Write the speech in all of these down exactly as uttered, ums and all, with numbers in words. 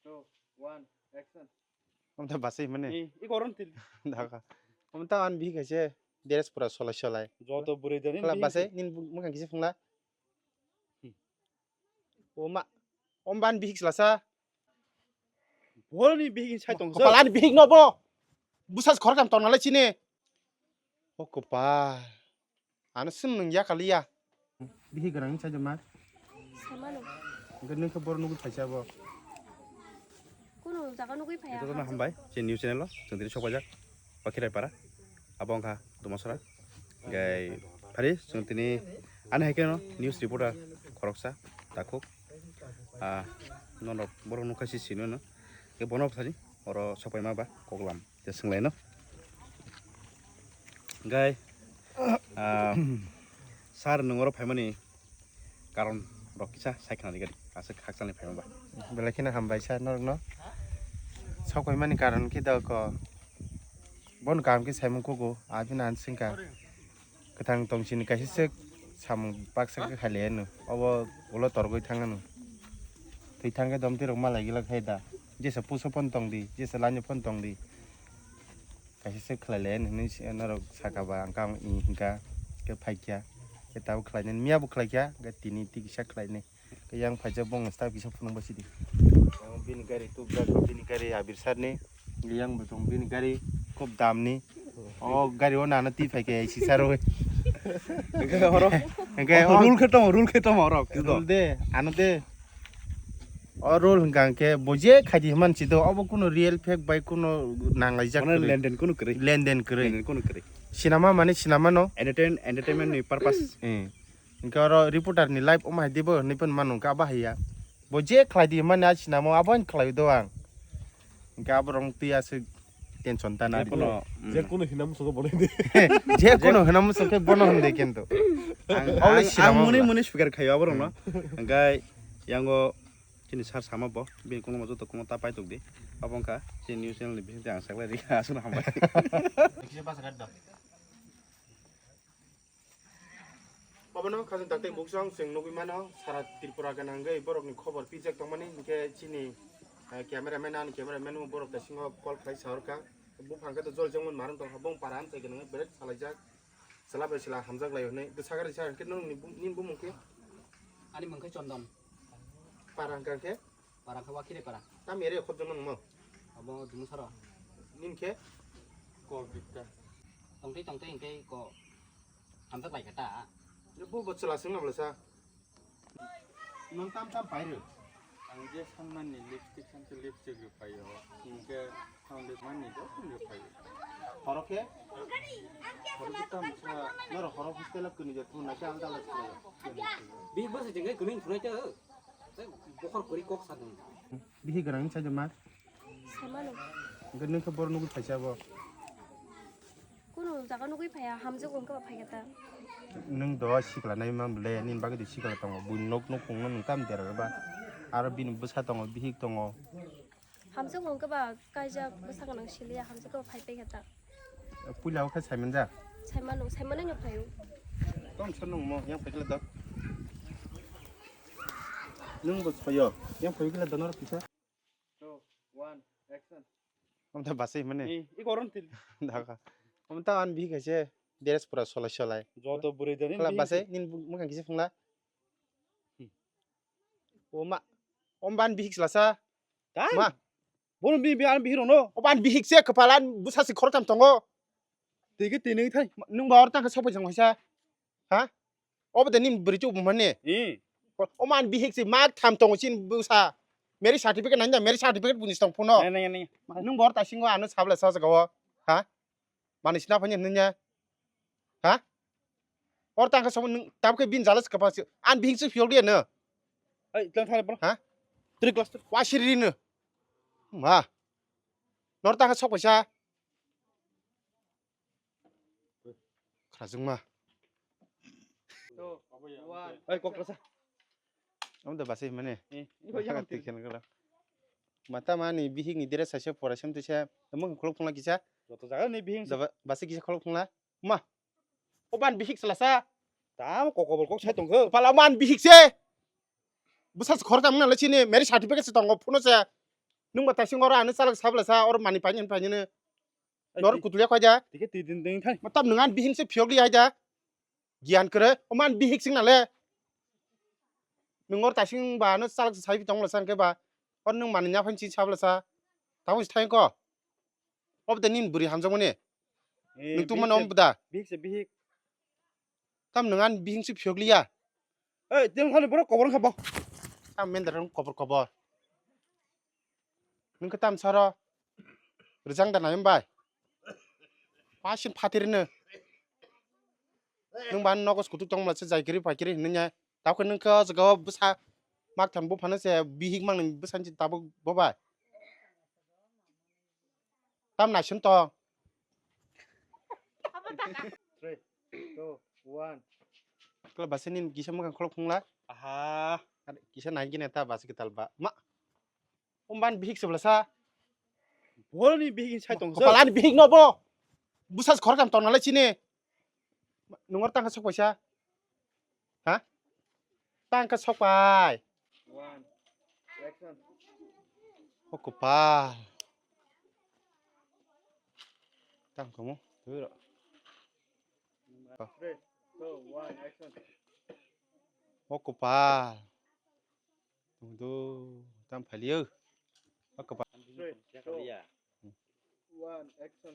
Two, one, action. Amta basai mane. Eh, i koron til. Daka. Amta an bihik kaise dress pura solai solai. Joto bwrwi dani Kala bihik basai se. Nin bu-, mukang kisa phungla. Hmm. O ma, om ban bihik slasa. Bolni bihik sai tong. Kopal ani bihik no bo. Busas khorkam tong nalai chini. O kopal. Ano sum nung ya kaliya. Bihi garang sa jama. Samano. Enggak nung ke bor nunggu phaisa bo. Kuno jaga nunggu phaya. Ito na hambai, si news channel lo, sung tini sok pajak, Pakhirai para, abo wngkha Dumasora, gai, phari, sung tini, ani hai khe no, news reporter, khoroksa, takhuk, ah, nono, borok nukha si sino no, ke bono thani, oro sok pai ma ba, koklam. Te swnglaino. Hwnkhe, ah, sir, nwng oro phaimani karon rok kisa sai khna di gari. Aswk hakchalni phaima ba. Belai kheno hambai sir norokno. Sok phaimani karon khe doko. Bono kaham khe saimung kugo. Abini ang swngkha. Kwthang tong sini kaisa swk samung baksa khe khailai anw. Obo ulo torgwi thang anw. Thwi thang khe dom twi rok malai gila khai da. Jesa puso phone tong di, jesa lanyo phone tong di. Kaisa swk khlai lai hinwi norok saka ba ang khe i hinkha khe phaikha. Khe tabuk khlai nai miya bo khlai kha, khe tini twi kisa khlai nai. Khe yang phaijak bong staff kisa phunuk bai sidi. Bini gari tubjak, bini gari Abir sir ni. Yang bo tong bini gari khub dam ni. O gari o nana twi phai khe sisa rw. Hwnkhe oro. Hwnkhe o rule khe tong, rule khe tong oro. Rule de, ano de. O rule hwnkha hwnkhe bo je khaidi hwnmani si do, obo kuno real fake bai kuno nanglaijak kwrwi. Lenden kuno kwrwi. Lenden kwrwi. Lenden kuno kwrwi. Sinama mane sinama no. Entertain, entertainment ni purpose. Eh. Hwnkhe oro reporter ni life omo hai dibo hinwi phano mano hwnkhe abo hai ya. Bo je khlai di hwnmani a sinama o abo haino khlai do ang. Hwnkhe abo rong twi aswk tension ta nari. Jekhuno, mm. Jekhuno hina muchungo bono hindi. Jekhuno hina muchung khe bono hindi kintu. Ang, Obo ang, silang ang muni obo. Muni swear khayo aborokno. Hmm. Hwnkhe yango chini sir sama bo, bini kono joto kono ta paitok di. Abo wngkha chini news channel ni bisingtwi ang saklai ri aswkno hambai. Obono khajang dakti buksong chwng nugwi mano, sara Tripura gana wngwi borokni khobor pijak tongmani, hinkhe chini, eh, cameraman, ani cameraman bo borok bisingo call khlai sa orkha. Buphang khe to jol jongmani marwng tongkha, bong para amchai gwnangwi belai salaijak. Chwla bai chwla hamjak lai hwnwi. Bwsakhe risa hinkhe nini bu-, nini bumung khe? Ani mung khe Chondon. Para hwnkha khe? Para khe Wakhirai para. Tam ere khobjongma nungmo? Abo Dumusaro. Nini khe? Ko Bikka. Tongtwi tongtwi hinkhe ko hamjak lai khe ta. Bo bo chwla swngna bwlasa. Nwng tam tam pai rw? Ang je sanmani lipstick sanse lipstick rw paio. Hinkhe foundation mani je rw paio. Horo khe? Horo khe tam sa. Noro horo hostel o kwnwi je thung na khe alda alda khlai. Bihik bwsai jengkhe kwnwi thunai tei. Tei bokhor kwrwi kok sa nung. Bihik gwnang wngsa de ma? Samano. Hwnkhe nwng khe boro nugwi phaisa bo? Kuno jaga nugwi phaiya, hamjwk wngkhe ba phaikha ta. Nwng do sikla nai ma bwle, nini bagwi do sikla tongo. Buini nok nukhungno nwng tam dera ba? Aro bini bwsa tongo, bihik tongo. Hamjwk wngkhe ba kaijak bwsa gwnang siliya, hamjwk khe ba phai paikha ta. Puila o khe saimanjak? Saimano, saimanwi no phaio. Tong sa nwng mo, yang phaikhe do. Nwng bo soyo, yang phaikhe do norok kisa. Two, one, action. Amta basai mane. Eh, i koron til. Daka. Amta an bihik kaise dress pura solai solai. Joto bwrwi dani Kala bihik basai, se. Nin bu-, mukang kisa phungla. Hmm. O ma, om ban bihik slasa. Ta? Ma. Bono bi, bi an bihik rono. O ban bihik se, kepala an busa si khoroktham tongo. Tege tene thai. Nung ba or tangka sopai jang waisa. Ha? Obo de nim bwrwi chuk bumani. Eh. O man bihik si mak tham tongo chin busa. Marriage certificate nanya, marriage certificate bunis tong phuno. Nai, nai, nai. Nung bor ta singo ano sabla sa jaga o. Ha? Mani sina phanya nanya. Ha? Or tangka sobo nung tabke bin jalas kapa si. An bihik si fiol dia no. Ai, tang thare bro. Ha? Three class. Wa siri no. Ma. Nor tangka sok paisa. Khrajwngma. Two, one. Oi, kok rasa. Omo da basai mane. Eh, oi, yang Twi khen gala. Mata mani bihik ni dress saisa pora sem tisa. Emang khuluk phungla kisa. Joto jaga ni bihik. Da ba-, basai kisa khuluk phungla. Ma. Oban bihik salasa. Tam kokobol kok sai tongkho. Pala man bihik se. Bwsa se khoroktham wngna le chini marriage certificate se tongo, phuno se. Nung ba tasing oro ano chalak sabla sa, oro mani paini paini no. Nor kutulia koi ja. Tike ti din din thai. Matam nung an bihing se phiok li ai ja. Gian kere, o man bihik sing na le. Nung oro tasing ba ano chalak sai tong la san ke ba. Or nung mani nya phan chi sabla sa. Tamo si thai ko. Ob de nin buri hamjak mani. Nung tu man om da. Bihik se bihik. Tam nung an bihing si phiok li ya. Ei, teng khali borok kobor kha bo. Tam men da kobor kobor. Nung khe tam saro rijang da naim bai. Pasin phatir no. Nung ban nogo skutuk tong mala se jai kiri pai kiri hinne nya. Tao khe nung khe o jaga o bwsa mak than buphano se bihik mang ni bwsa ni tabuk bo bai. Tam naisun tong. Three, two, one. Kla basa nin kisa mwkhang kholok phungla. Aha. Kisa nai gine ta basa kital ba. Ma. Umban bihik sebla sa. Bol ni bihik sai tong. Kopal ani bihik no bo. Busas khorkam tong nalai chini. Nungor tangka sok paisa. Ha? Tangka sok pai. One. Action. O kopal. Tang kamu. Tui ro. Three, two, one, action. O kopal. Tungdu tam phaliyo. O kopal. Three, two, one, action.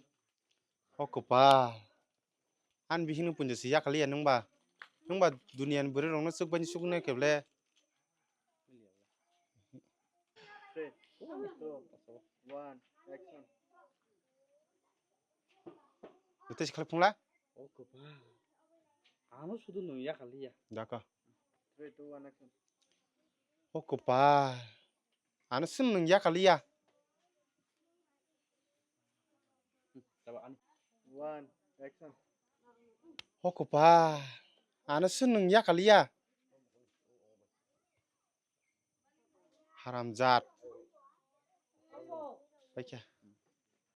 O kopal. An bihino punjo si yakaliya nungba. Nungba duniya ni bwrwi rokno chukbani chuknai kheble. Three, two, one, action. Tei si khalai phungla? O kopal. Ano sudu nung yakaliya. Daka. Three, two, one, action. O kopal. Ano sum nung yakaliya. One, action. O kopal. Ano sum nung yakaliya. Haramjat. Paikha.